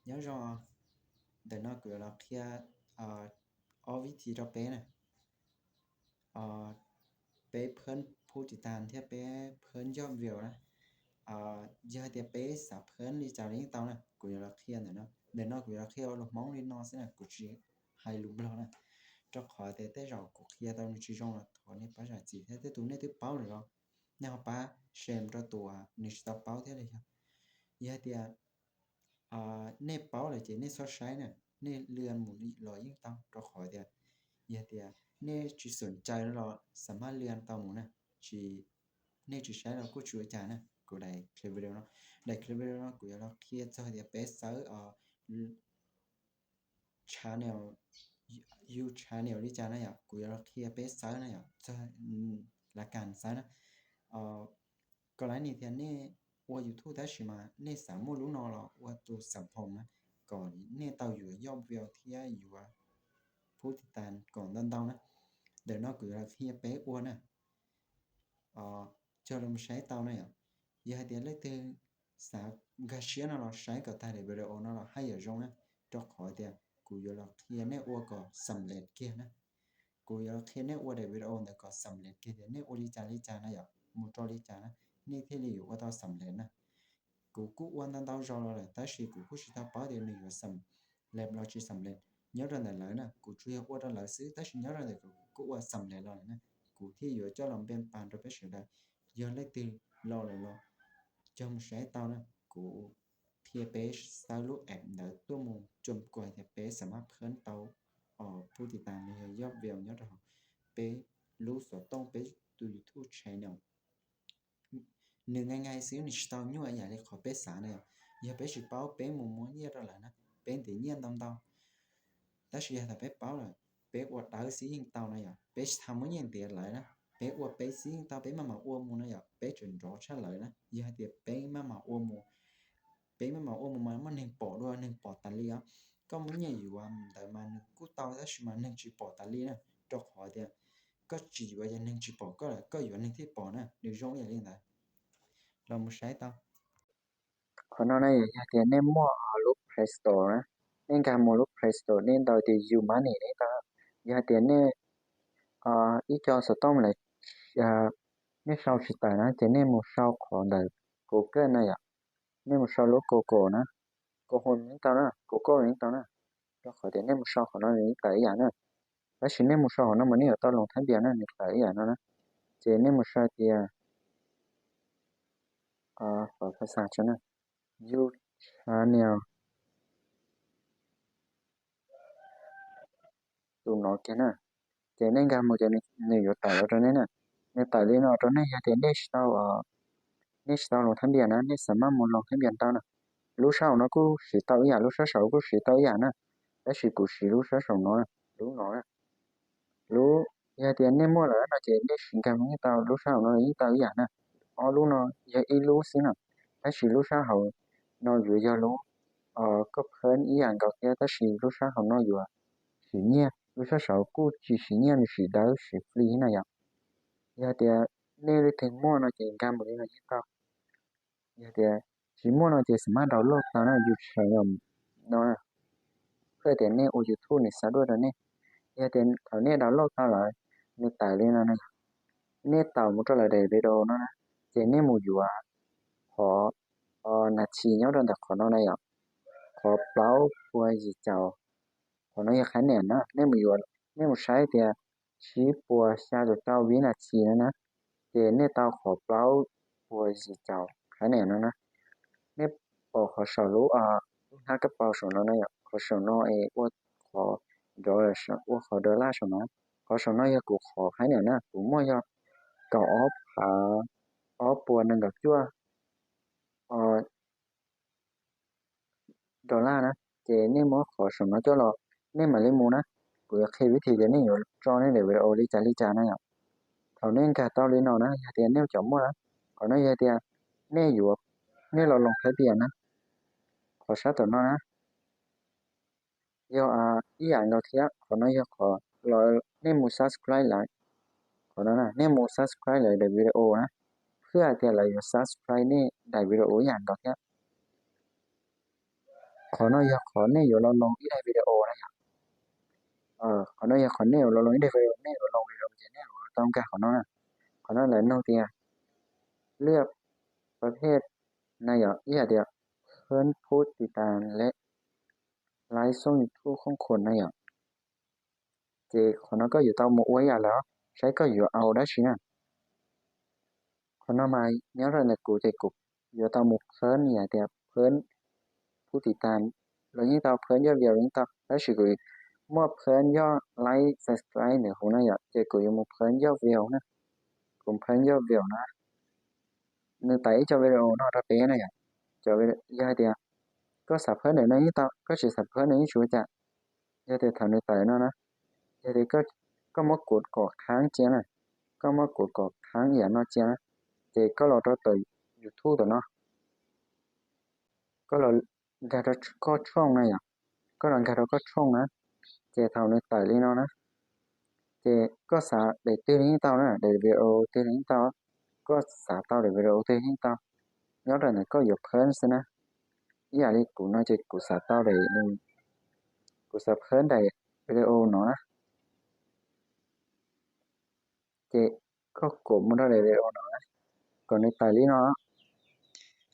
Nyob zoo, ntawm no kuv yuav los qhia ob vib thi rau peb na. Peb phab phu ti tas thiab peb phab yoj view na. Yog hais tias peb xav phab li cas los yeej tau na, kuv yuav los qhia ntawm no. Ntawm no kuv yuav los qhia ua lus Hmoob li no xwb na, kuv tsis hais lus Nplog na, rau qhov tias tej zaum kuv qhia tau nws tsis zoo los thov nej pab zam txim thiab. Tej tus nej twb paub lawm los nej ho pab share rau tus uas nws tsis tau paub thiab li yog. Yog hais tias nej paub lawm ces nej txhob saib na, nej lwm mus los yeej tau, rau qhov tias yog tias nej tsis xom cai los xam maj lwm tau mus na, tsis, nej tsis saib los kuj tsis ua cas na. Kuv daim clip video no, daim clip video no kuv yuav los qhia txog tias peb xawb channel, you channel li cas na yom. Kuv yuav los qhia peb xawb na yom, txog la kas xawb na. Koj lab nis tias nej ua YouTube tab sis mas nej xav muaj lub no los ua tus xam phoom na, kom nej tau yuav yoj view thiab yuav phu ti tas kom ntau ntau na. Ntawm no kuv yuav los qhia peb ua na. Cog los mus saib tau na yom. Yog hais tias leej twg xav nkag siab no los saib kom tag daim video no los haj yam zoo na, rau qhov tias kuv yuav los qhia nej ua kom xam lem kiag na. Kuv yuav los qhia nej ua daim video ntawd kom xam lem kiag tias nej ua li cas li cas na yom, mus rau li cas na, nej thiaj li yuav ua tau xam lem na. Kuv kuj ua ntau ntau zaus los lawm tab sis kuv kuj tsis tau paub tias nws yuav xam lem los tsis xam lem. Nyob rau ntawm lawv na, kuv tsuas yog ua rau lawv xwb tab sis nyob rau ntawm kuv kuj ua xam lem los lawm na. Kuv thiaj yuav coj los npe pas rau peb sawv daws. Yog leej twg los lawm los cog mus saib tau na. Kuv qhia peb xawb lub app ntawd tuaj mus coj kom tias peb xam maj phab tau phu ti tas los yog yoj view nyob rau hauv peb lub xov tooj, peb tus YouTube channel. Nws nqaij nqaij xwb, nws tsis tau nyuaj ib yam li qhov peb xav na. Yog peb tsis paub peb mus muab nyiaj rau lawv na, peb ntiav nyiaj ntau ntau. Tab sis yog thaum peb paub lawm, peb ua dawb xwb yeej tau na yom, peb tsis tas muab nyiaj ntiav lawv na, peb ua peb xwb yeej tau, peb maj mam ua mus na yom, peb tseem nrov tshaj lawv na. Yog hais tias peb maj mam ua mus, peb maj mam ua mus mas muaj neeg pom dua, neeg pom tas li os. Koj muab nyiaj yuav ntawd mas nws kuj tau tab sis mas neeg tsis pom tas li na, rau qhov tias koj tsis yuav ces neeg tsis pom koj lawm, koj yuav neeg thiaj pom na, nws zoo ib yam li ntawd. Los mus saib tau. Qhov no na yog tias nej muaj lub Play Store na, nej nkag mus lub Play Store nej ntaus tias You Money nej tau. Yog hais tias nej ib co xov tooj lawm nej sau tsis tawm na ces nej mus sau qhov ntawm Google na yom. Nej mus sau lub Google na, Google yeej tau na, Google yeej tau na, rau qhov tias nej mus sau qhov no nws yeej tawm ib yam na. Tab sis nej mus sau qhov no mas nej yuav tau Loos Thab Npias na, nws tawm ib yam no na. Ces nej mus sau tias, qhov phas xas tso na, You Channel, tus no kiag na. Ces nej nkag mus ces nws yuav tawm los rau nej na. Nws tawm li no rau nej, yog tias nej tsis tau, nej tsis tau Loos Thab Npias na, nej xam maj mus Loos Thab Npias tau na. Lub sab hauv no kuj siv tau ib yam, lub sab saud kuj siv tau ib yam na, tab sis kuv siv lub sab saum no, lub no na. Lub, yog tias nej muaj lawm no ces nej siv nkag mus yeej tau, lub sab hauv no yeej tau ib yam na. Ob lub no yog ib lub xwb na, tab sis lub sab hauv no yuav yog lub koj phab ib yam nkaus thiab, tab sis lub sab hauv no yuav siv nyiaj, lub sab saud kuj tsis siv nyiaj, nws siv dawb siv free na yom. Yog tias nej leej twg muaj no ces nkag mus li no yeej tau. Yog tias tsis muaj no ces xam maj download tau na, You Channel no, thiaj tias nej ua YouTube nws xa duaj rau nej. Yog tias thaum nej download tau lawm, nws tawm li no na, nej tau mus rau lawv daim video no na, ces nej mus yuav qhov nas this nyob rau ntawm qhov no na yom, qhov plaub puas yim caum, qhov no yog khái niam na, nej mus yuav, nej mus saib tias tsib puas xya caum rau vib nas this no na, ces nej tau qhov plaub puas yim caum khái niam no na. Nej pom qhov saum lub, lub hnab kab paus saum no na yom, qhov saum no es ua qhov, ua qhov dollar saum no. Qhov saum no yog kuv qhov khái niam na, kuv muaj yog kaum ob phav ob puas nees nkaum cuaj dollar na. Ces nej muab qhov saum no coj los, nej mam li mus na. Kuv yuav qhia vib thim tias nej yuav tso nej daim video li cas li cas na yom. Thaum nej nkag tau li no na, yog tias nej cov muaj na, qhov no yog tias nej yuav, nej los Loos Thab Npias na, qhov sab tom no na, yog ib yam nkaus thiab. Qhov no yog qhov los nej mus subscribe lawv, qhov no na, nej mus subscribe lawv daim video na, thiaj hais tias lawv yuav subscribe nej daim video ib yam nkaus thiab. Qhov no yog qhov nej yuav los loo ib daim video na yom. Qhov no yog qhov nej yuav los loo ib daim video, nej yuav loo video ces nej yuav tau nkag qhov no na. Qhov no lawv nug tias เลือกประเภท na yom, ib yam tias เพิ่มผู้ติดตามและไลฟ์ช่องยูทูบของคุณ na yom. Ces qhov no koj yuav tau mus ua ib yam lawm, saib koj yuav au dab tsi na. Qhov no mas nyob rau ntawm kuv ces kuv yuav tau mus phawb yam tias phawb phub tiv tas los yeej tau, phawb yoj view los yeej tau, tab sis kuv muaj phawb yoj like subscribe ntawm huv na yom, ces kuv yuav mus phawb yoj view na. Kuv phawb yoj view na, nws tawm ib co video no rau peb na yom. Yog hais tias koj xav phawb ntawm no yeej tau, koj tsis xav phawb no yeej tsis ua cas. Yog tias thaum nws tawm no na, yog tias koj muab kuv kom khav cia na, koj muab kuv kom khav yam no cia na, ces koj los rau tom YouTube tom no, koj los nkag rau koj tshooj na yom, koj los nkag rau koj tshooj na, ces thaum nws tawm li no na, ces koj xav daim twg los yeej tau na, daim video twg los yeej tau, koj xav tau daim video twg los yeej tau, nyob rau ntawm koj yuav phawb xwb na. Ib yam li kuv no ces kuv xav tau daim, kuv xav phawb daim video no na, ces koj kom mus rau daim video no na, kom nws tawm li no,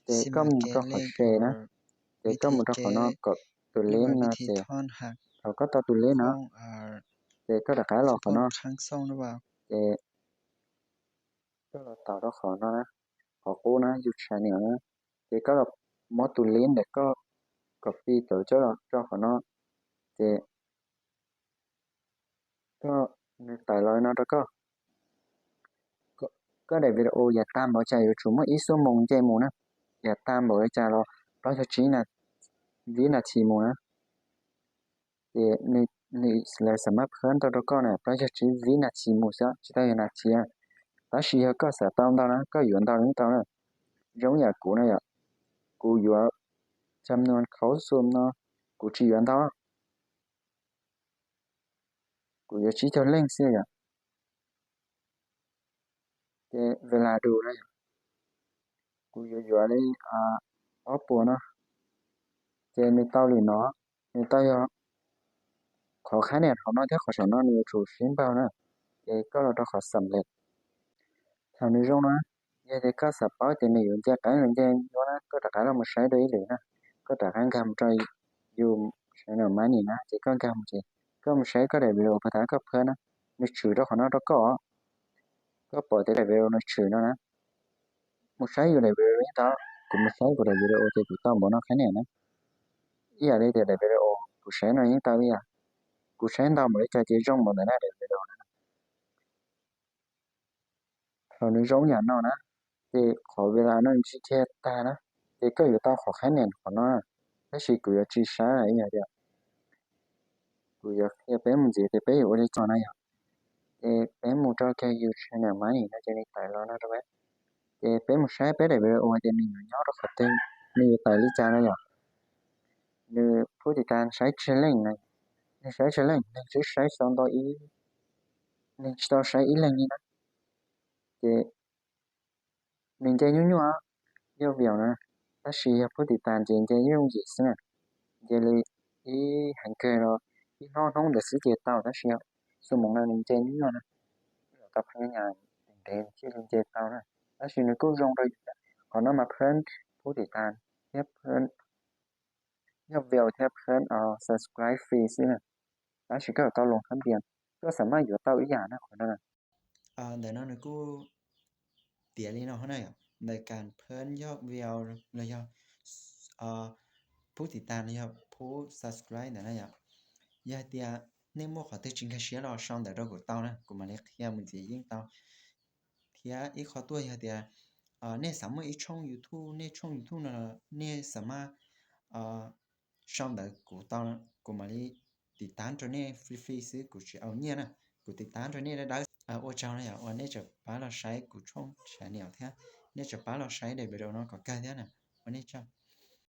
ces koj mus rau qhov share na, ces koj mus rau qhov no kom tus link no ces thaum koj tau tus link no, ces koj rov qab los qhov no, ces koj los tau rau qhov no na, qhov qub na, your channel na, ces koj los muab tus link ntawm koj copy tawm coj los rau qhov no, ces koj, nws tawm los no rau koj. Koj daim video yav tag npaum cas yuav tsum muaj ib xuab moos nce mus na, yav tag npaum li cas los plaub caug tsib vib nas this mus na. Ces nws, lawv xav maj phawb ntau rau koj na plaub caug tsib vib nas this mus xwb, tsis tau yog nas this. Tab sis yog koj xav tau ntau na, koj yuav ntau yeej tau na. Zoo yam kuv na yom, kuv yuav cam nuas khaub xum no, kuv tsis yuav ntau, kuv yuav tsib caug leej xwb yom. Ces ve las dus na yom, kuv yuav yuav li ob puas no, ces nws tau li no, nws tau yog qhov khab niam hauv no thiab qhov saum no nws yuav tsum sib npaug na, ces koj los rau qhov xam lem. Thaum nws zoo no, yog tias koj xav paub tias nws yuav nce qeeb los nce nyuaj na, koj rov qab los mus saib dua ib lwm na, koj rov qab nkag mus rau yus saib no mas nim na, ces koj nkag mus ces koj mus saib koj daim video puag ta koj phawb na, nws tshwm rau qhov no rau koj. Koj pom tias daim video nws tshwm no na, mus saib yus daim video yeej tau, kuv mus saib kuv daim video ces kuv tau npaum no khab niam na. Ib yam li tias daim video kuv saib no yeej tau ib yam, kuv saib ntau npaum li cas ces zoo npaum ntawd na daim video na. Thaum nws zoo yam no na, ces qhov ve las no nws tsis dhia tag na, ces koj yuav tau qhov khab niam qhov no, tab sis kuv yuav tsis saib ib yam tias, kuv yuav qhia peb mus ntxiv tias peb yuav ua li cas na yom. Ces peb mus rau kag yus channel mas nim no ces nws tawm los no rau peb. Ces peb mus saib peb daim video hais tias nws yuav nyob rau qhov twg, nws yuav tawm li cas na yom. Nws phub tiv tas saib tsawg leej na, nws saib tsawg leej, neeg twb saib tsis tau ntau ib, neeg tsis tau saib ib leeg li na. Ces nws nce nyuaj nyuaj, yog view na, tab sis yog phub tiv tas ces nce yooj yim xwb na, nce li ib heev kawg los ib hnub hnub ntawd xwb ces tau, tab sis xuab moos no nws nce nyuaj nyuaj na, tau pheej nyas ntev thiaj li nce tau na. Tab sis nws kuj zoo rau yus, qhov no mas phwb phub tiv tas thiab phwb yog view thiab phwb subscribe free xwb na, tab sis koj yuav tau loo hab npias, koj xam maj yuav tau ib yam na qhov no. Ntawm no nws kuj tiav li no na yom, ntawm kas phwb yog view los yog phub tiv tas los yog phub subscribe ntawm na yom. Yog hais tias nej muaj qhov twg tsis nkag siab los sau ntawv rau kuv tau na, kuv mam li qhia mus ntxiv yeej tau. Thiab ib qho tuaj yog tias nej xav muaj ib tshooj YouTube, nej tshooj YouTube no nej xam maj sau ntawv kuv tau, kuv mam li tiv tav rau nej free free xwb, kuv tsis au nyiaj na, kuv tiv tav rau nej dawb dawb. Ua tsaug na yom uas nej tseem pab los saib kuv tshooj channel thiab nej tseem pab los saib daim video no kom kawg thiab na, ua nej tsaug.